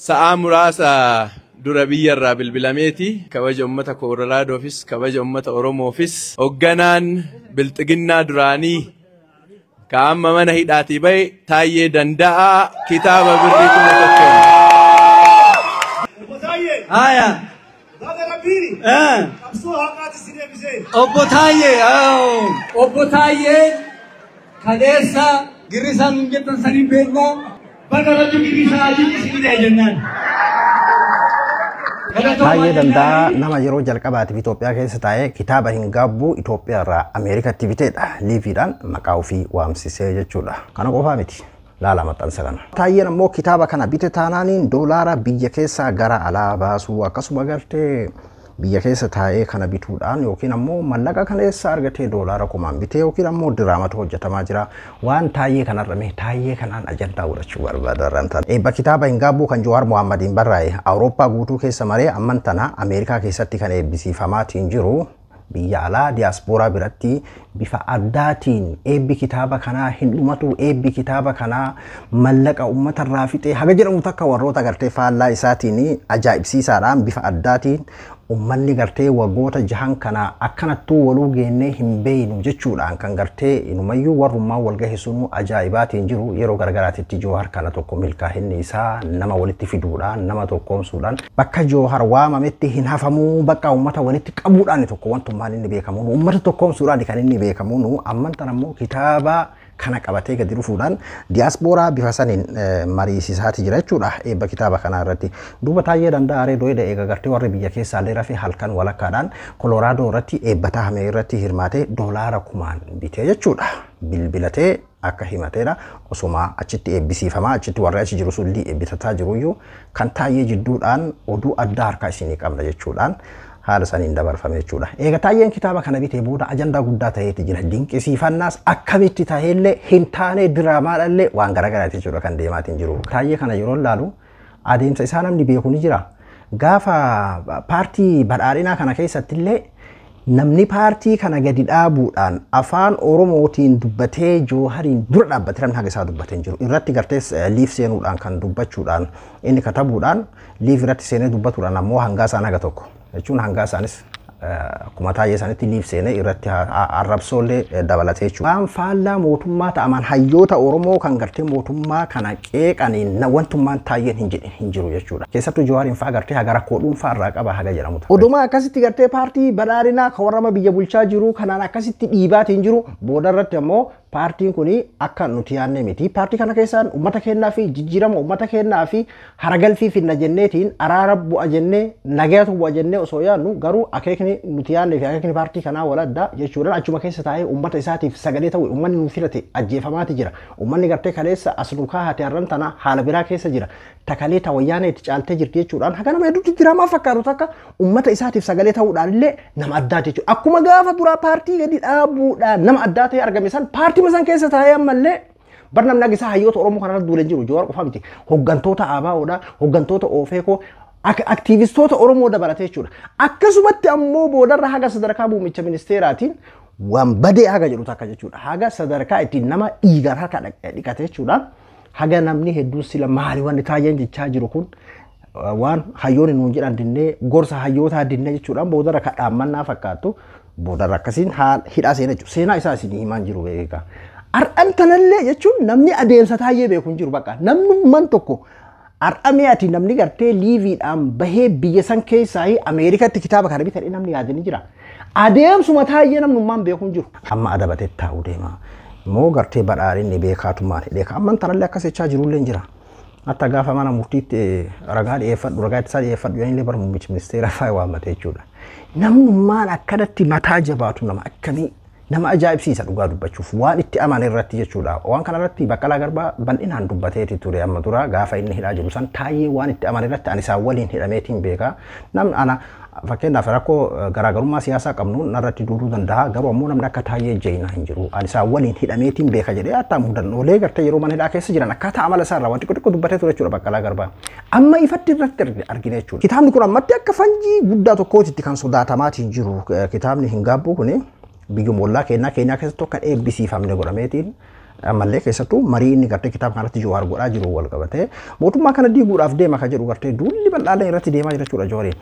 Sa'aa muraasa dura biyyarraa bilbilameeti kabaja uummata Koorolaadoofis kabaja uummata Oromoofis hoogganaan bilxiginnaa duraanii ka amma mana hidhaatii bahe Taayyee Danda'aa kitaaba birrii 1000. Haya. Obbo Taayyee. Obbo Taayyee kaleessa girrisaa nuun jettan saniin beeknaa baga rabbi girrisaa ajitti isin jennaan. Taayyee Danda'aa nama yeroo jalqabaatiif Itoophiyaa keessa taa'ee kitaaba hin gaabbu Itoophiyaa irraa Ameerikatti biteedha. Liiviidhaan maqaa ofii waamsisee jechuudha. Kana qofaa miti. Laala maxxansa kana. Taayyeen ammoo kitaaba kana bite taanaaniin doolaara biyya keessaa gara alaa baasuu akkasuma gartee biyya keessa taa'ee kana bituudhaan yookiin ammoo mallaqa kana eessa argatee doolaara kumaan bitee yookiin ammoo diraamatu hojjetamaa jira. Waan Taayyee kanarra mee Taayyee kanaan ajandaa godhachuu barbaada rantan. Eebba kitaaba hin gaabbuu kan Jawaar Mohammadiin barraa'e Awurooppaa guutuu keessa maree amman tana Ameerikaa keessatti kan eebbisiifamaatiin jiru biyya alaa diyaaspooraa biratti bifa addaatiin eebbi kitaaba kanaa hin dhumatu, eebbi kitaaba kanaa mallaqa uummatarraa fixee haga jedhamu takka warroota gartee faallaa isaatiin ajaa'ibsiisaadhaan bifa addaatiin uummanni gartee waggoota jahan kana akkanattuu waluu geennee hin beeynu jechuudhaan kan gartee inumayyuu warrummaa wal gahe sunuu ajaa'ibaatiin jiru yeroo garagaraatitti Jawaar kana tokko milkaa'inni isaa nama walitti fiduudhaan nama tokkoomsuudhaan bakka Jawaar waamametti hin hafamuu bakka uummata walitti qabuudhaan tokko wantummaan inni beekamuun uummata tokkoomsuudhaan kan inni beekamuun amman tan ammoo kitaaba kana qabatee gadi dhufuudhaan diyaaspooraa bifa saniin mariisisaati jira jechuudha eebba kitaaba kanaa irratti. Duuba Taayyee Danda'aa reedoo eega gartee warri biyya keessaallee rafee halkan walakkaadhaan Kolooraadoo irratti eebba taa'ame irratti hirmaatee doolaara kumaan bitee jechuudha. Bilbilatee akka himateedha. Osuma achitti eebbisiifamaa achitti warri achi jiru sun eebbitataa jiruyyuu kan Taayyee jidduudhaan oduu addaa harkaa isinii qabna jechuudhaan haala saniin dabarfame jechuudha. Eega Taayyeen kitaaba kana bitee booda ajandaa guddaa ta'eeti jira. Dinqisiifannaas akkamitti ta'ellee hin taane diraamaadhallee waan garaagaraati jechuudha kan deemaatiin jiru. Taayyee kana yeroo ilaalu adeemsa isaa namni beeku ni jira. Gaafa paartii badhaadhinaa kana keessattillee namni paartii kana gadi dhaabuudhaan afaan Oromootiin dubbatee Jawahariin dura dhaabbatee namni haga isaa dubbatee hin jiru. Irratti gartees liif seenuudhaan kan dubbachuudhaan inni katabuudhaan liif irratti seenee dubbatuudhaan ammoo hangaa isaan haga tokko. Jechuun hangaa isaanis akkuma Taayyee isaanitti liif seenee irratti arrabsoollee dabalatee jechuudha. Waan faallaa mootummaa ta'aman hayyoota Oromoo kan gartee mootummaa kana qeeqaniin wantummaan Taayyeen hin jedhin hin jiru jechuudha. Keessattuu Jawaariin fa'aa gartee haga rakkoo dhuunfaa irraa qaba haga jedhamu. Odumaa akkasitti gartee paartii badhaadhinaa kan warra biyya bulchaa jiru kanaan akkasitti dhiibaatiin jiru booda irratti ammoo paartiin kun akka nuti yaadne miti. Paartii kana keessaan uummata kennaa fi jijjiirama uummata kennaa fi haragalfii finna jenneetiin araara bu'a jennee nagayatu bu'a jennee osoo yaadnu garuu akeekni nuti yaadne fi akeekni paartii kanaa wal adda jechuudhaan achuma keessa taa'ee uummata isaatiif sagalee ta'u uummanni nu filate ajjeefamaati jira. Uummanni gartee kaleessa as nu kaahate har'an tana haala biraa keessa jira. Takalee tawayyaana itti caaltee jirti jechuudhaan haga nama hedduutti diraamaa fakkaatu takka uummata isaatiif sagalee ta'uudhaan illee nama addaa jechuudha. Akkuma gaafa duraa paartii gadi dhaabuudhaan nama addaa ta'e argame san paartii san keessa taa'ee ammallee bar namni akka isaa hayyoota Oromoo kanarra duulee jiru Jawaar qofa miti. Hooggantoota ABO'dha, hooggantoota OFECO, aktiivistoota Oromoo dabalatee jechuudha. Akkasumatti ammoo boodarra haga sadarkaa muummicha ministeeraatiin waan badee haga jedhu takka jechuudha. Haga sadarkaa ittiin nama dhiigaan harka dhiqate jechuudha. Haga namni hedduun sila maali wanni Taayyeen jechaa jiru kun waan hayyoonni nuun jedhan dinnee gorsa hayyootaa dinnee jechuudhaan boodarra kadhaammannaa fakkaattu boodarra akkasiin hidhaa seenaa jechuudha. Seenaa isaa isin himaan jiru beekaa. Har'an tanallee jechuun namni adeemsa Taayyee beeku hin jiru bakka. Namnummaan tokko har'amee ati namni gartee liiviidhaan bahee biyya san keessaa Ameerikaatti kitaaba kana bitadhee namni yaadanii jira. Adeemsuma Taayyee namnummaan beeku hin jiru. Amma adabatee taa'uu deema. Immoo gartee badhaadhinni beekaatumaan hidhee amman tanallee akkas jechaa jirullee hin jira. Hatta gaafa mana murtiitti ragaa dhiyeeffadhu ragaa ittisaa dhiyeeffadhu jedhanii bara muummichi ministeera fa'aa waammate jechuudha. Namnummaan akkanatti mataa jabaatu nama akkamii nama ajaa'ibsiisa dhugaa dubbachuuf waan itti amane irratti jechuudha. Waan kana irratti Baqqalaa Garbaa bal'inaan dubbateeti ture amma dura gaafa inni hidhaa jiru san Taayyee waan itti amane irratti ani isaan waliin hidhameetiin beeka. Namni ana fakkeenyaaf rakkoo garaagarummaa siyaasaa qabnu narratti duuluu danda'a garuu ammoo namni akka Taayyee jeenaa hin jiru. Ani isaan waliin hidhameetiin beeka jedhee hatta mudannoolee gartee yeroo mana hidhaa keessa jiran akkaataa amala isaa irraa waan xiqqoo xiqqoo dubbatee ture jechuudha Baqqalaa Garbaa. Amma ifatti irratti argina jechuudha. Kitaabni kun ammatti akka fanjii guddaa tokkootitti kan sodaatamaatiin jiru kitaabni hin gaabbu kuni biyyuma ollaa keenyaa keessattuu akka eebbisiifamne godhameetiin Ammallee keessattuu marii inni gartee kitaaba kanatti Jawaar godhaa jiru wal qabatee mootummaa kana diiguudhaaf deema kan jedhu gartee duulli bal'aalee irratti deemaa jira jechuudha Jawaariin.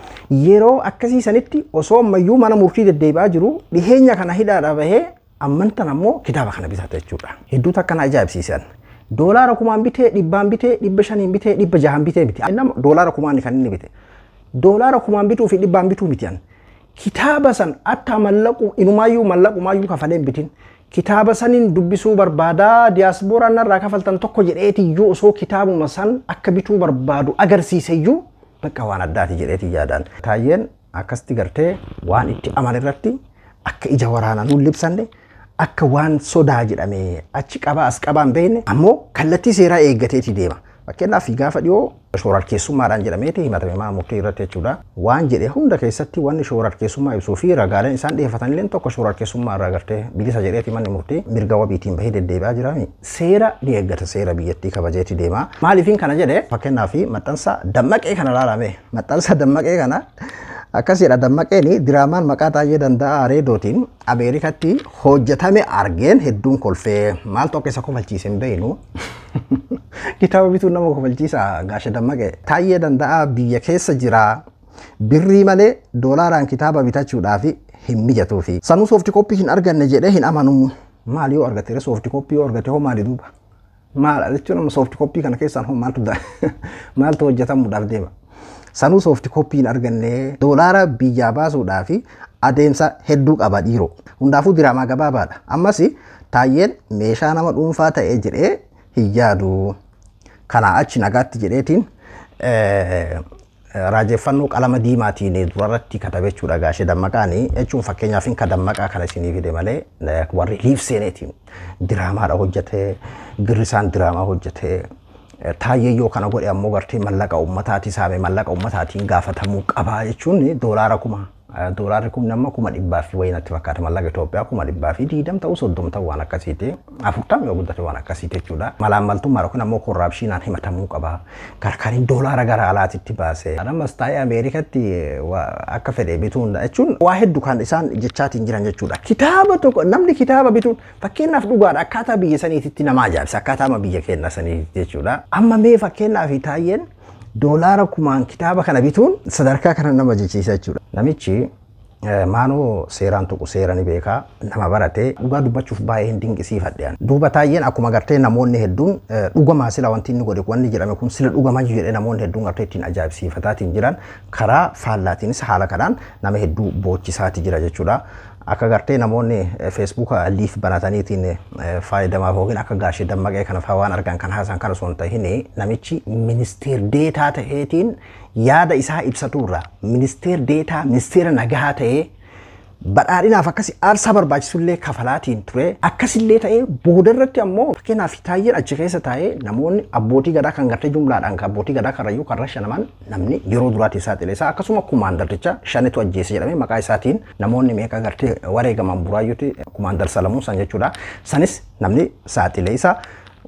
Yeroo akkasii sanitti osoo ammayyuu mana murtii deddeebi'aa jiru dhiheenya kana hidhaadhaa bahee ammantan ammoo kitaaba kana bitate jechuudha. Hedduutu akkana ajaa'ibsiisan. Doolaara 1000 bitee, 100 bitee, 500 bitee, 600 bitee miti. Nama doolaara 1000 kan inni bite. Doolaara 1000 bituu fi 100 bituu miti. Kitaaba san atta mallaqu inumaayyuu mallaqumaayyuu kafalee hin bitin. Kitaaba saniin dubbisuu barbaadaa diyaaspooraan narraa kafaltan tokko jedheetiyyuu osoo kitaabuma san akka bituu barbaadu agarsiiseyyuu bakka waan addaati jedheeti yaadaan. Taayyeen akkasitti gartee waan itti aman irratti akka ija waraanaa nuun libsanne akka waan sodaa jedhamee achi qabaa as qabaa hin beekne ammoo kallattii seeraa eeggateeti deema. Fakkeenyaaf gaafa dhiyoo shoorarkeessummaadhaan jedhameeti himatame mana murtii irratti jechuudha. Waan jedhe hunda keessatti wanni shoorarkeessummaa ibsuu fi ragaaleen isaan dhiyeeffatan illee tokko shoorarkeessummaa irraa gartee bilisa jedheeti manni murtii mirga wabiitiin bahee deddeebi'aa jira. Seera ni eeggata, seera biyyattii kabajeeti deema. Maaliifiin kana jedhe fakkeenyaaf maxxansa Dammaqee kana ilaalame. Maxxansa Dammaqee kana akkas jedha. Dammaqeen diraamaan maqaa Taayyee Danda'aa Areedootiin Ameerikatti hojjetame argeen hedduun kolfee. Maaltu akka isa kofalchiise hin beeknu. Kitaaba bituun nama kofalchiisa gaasha Dammaqee. Taayyee Danda'aa biyya keessa jira. Birrii malee doolaaraan kitaaba bitachuudhaaf hin mijatuufi. Sanuu soft copy hin arganne jedhee hin amanu. Maal yoo argate soft copy yoo argate hoo maali duuba? Maal jechuun amma soft copy kana keessaan hoo maaltu hojjetamuudhaaf deema? Sanuu soft copy hin arganne doolaara biyyaa baasuudhaaf adeemsa hedduu qaba dhiiroo. Hundaafuu diraamaa gabaabaadha. Ammas Taayyeen meeshaa nama dhuunfaa ta'ee jedhee hin yaadu. Kanaa achi nagaatti jedheetiin raajeffannoo qalama diimaatiin durarratti katabe jechuudha gaashee Dammaqaanii jechuun fakkeenyaaf hin Dammaqaa kana isinii fide malee warri liif seeneetiin diraamaadha hojjetee, girrisaan diraamaa hojjetee, Taayyee yoo kana godhe ammoo gartee mallaqa uummataati saame, mallaqa uummataatiin gaafatamuu qabaa jechuun doolaara 1000 doolaarri kun nama 100,000 fi wayii natti fakkaata, mallaqa Itoophiyaa 120,000 ta'uu 30 ta'uu waan akkasiiti, 40 yoo guddate waan akkasiiti jechuudha. Malaammaltummaa yookiin ammoo korraapshiinaan himatamuu qaba. Karkariin doolaara gara alaatitti baase. Ammas taa'ee Ameerikatti akka fedhe bituun jechuun waa hedduu kan isaan jechaatiin jiran jechuudha. Kitaaba tokko namni kitaaba bituun fakkeenyaaf dhugaadha akkaataa biyya saniititti nama ajaa'ibsa, akkaataa biyya keenya saniititti jechuudha. Amma mee fakkeenyaaf Taayyeen doolaara 1000 kitaaba kana bituun sadarkaa kana nama jechiisa jechuudha. Namichi maanoo seeraan tuqu seera ni beekaa, nama barate, dhugaa dubbachuuf baay'ee hin dinqisiifadhe. Duuba Taayyeen akkuma gartee namoonni hedduun dhugamaa sila wanti inni godhe wanni jedhame kun sila dhugamaa jedhee namoonni hedduun gartee ittiin ajaa'ibsiifataatiin jiran, karaa faallaatiinis haala kanaan nama hedduu boochisaati jira jechuudha. Akka gartee namoonni feesbuuka liif banataniitiin fayyadamaaf yookiin akka gaashee Dammaqee kana fa'aa waan argan kan haasan kana osoo hin ta'in namichi ministeer deetaa ta'eetiin yaada isaa ibsaturra ministeer deetaa ministeera nagaa ta'ee badhaadhinaaf akkasi aarsaa barbaachisullee kafalaatiin ture, akkasillee ta'ee boodarratti ammoo fakkeenyaaf Taayyeen achi keessa taa'ee namoonni abbootii gadaa kan gartee jumlaadhaan kan abbootii gadaa karrayyuu kan rashanaman namni yeroo duraatiif saaxile isaa, akkasuma kumaandarticha shanitu ajjeese jedhamee maqaa isaatiin namoonni meeqa gartee wareegaman Buraayyuutti kumaandar Salamuun san jechuudha. Sanis namni saaxile isaa,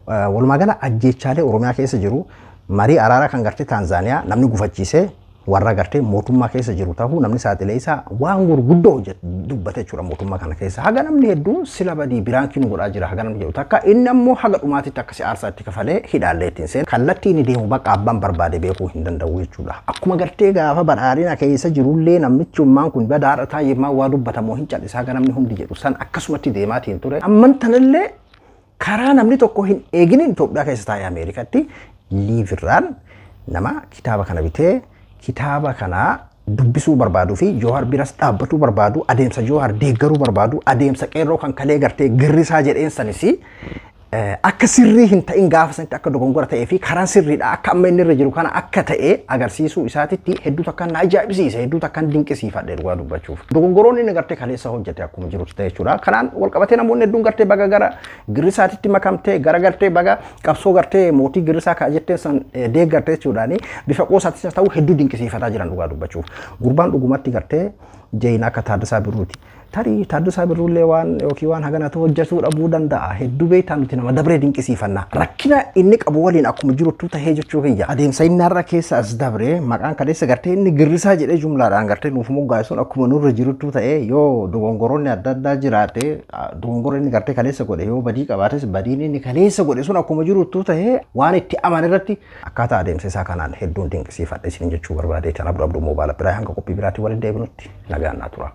walumaa gala ajjeechaalee Oromiyaa keessa jiru, marii araaraa kan gartee Taanzaaniyaa namni gufachiisee warra gartee mootummaa keessa jiru ta'uu namni saaxilee isaa waan gurguddoo dubbate jechuudha mootummaa kana keessa. Haga namni hedduun sila badii biraan kinu godhaa jira haga namni jedhu takka inni ammoo haga dhumaatitti akkasi aarsaa itti kafalee hidhaallee ittiin seenu. Kallattii inni deemu bakka abbaan barbaade beekuu hin danda'u jechuudha. Akkuma gartee gaafa badhaadhina keessa jirullee namichummaan kun badaadha taa'ee waa dubbatamoo hin callisaa haga namni hundi jedhu san akkasumatti deemaatiin ture. Amman tanallee karaa namni tokko hin eeginin Itoophiyaa keessa taa'ee Ameerikatti liivirraan nama kitaaba kana bitee kitaaba kana dubbisuu barbaaduu fi Johaar biras dhaabbatuu barbaadu, adeemsa Johaar deeggaruu barbaadu, adeemsa qeerroo kan kalee gartee girrisaa jedheen sanis akka sirrii hin ta'in gaafa sanitti akka dogongora ta'ee fi karaan sirriidha akka amma inni irra jiru kana akka ta'e agarsiisuu isaatitti hedduu takkaan na ajaa'ibsiise, hedduu takkaan dinqisiifadhe dhugaa dubbachuuf. Dogongoroon inni gartee kaleessa hojjete akkuma jirutti ta'e jechuudha. Kanaan wal qabatee namoonni hedduun gartee baga gara girrisaatitti makamtee gara gartee baga qabsoo gartee mootii girrisaa ka'a jetteen san deeggartee jechuudhaani bifa qoosaattis ta'u hedduu dinqisiifataa jiran dhugaa dubbachuuf. Gurbaan dhugumatti gartee jeyina akka Taaddasaa Birruuti. Tarii Taaddasaa Birruullee waan yookiin waan haganatu hojjetuu dhabuu danda'a. Hedduu beektaa nuti nama dabree dinqisiifanna. Rakkina inni qabu waliin akkuma jiruttuu tahee jechuu kiyya. Adeemsa inni har'a keessa as dabree maqaan kaleessa gartee inni girrisaa jedhee jumlaadhaan gartee nuuf moggaa'e sun akkuma nurra jiruttuu ta'ee, yoo dogongoroonni adda addaa jiraate, dogongora inni gartee kaleessa godhe yoo badii qabaates, badiin inni kaleessa godhe sun akkuma jiruttuu tahee, waan itti amane irratti akkaataa adeemsa isaa kanaan hedduun dinqisiifadha isin jechuu barbaade. Tan Abduu Abduu Moobaala biraa hanga qophii biraatti waliin deebinutti nagaan naa tura.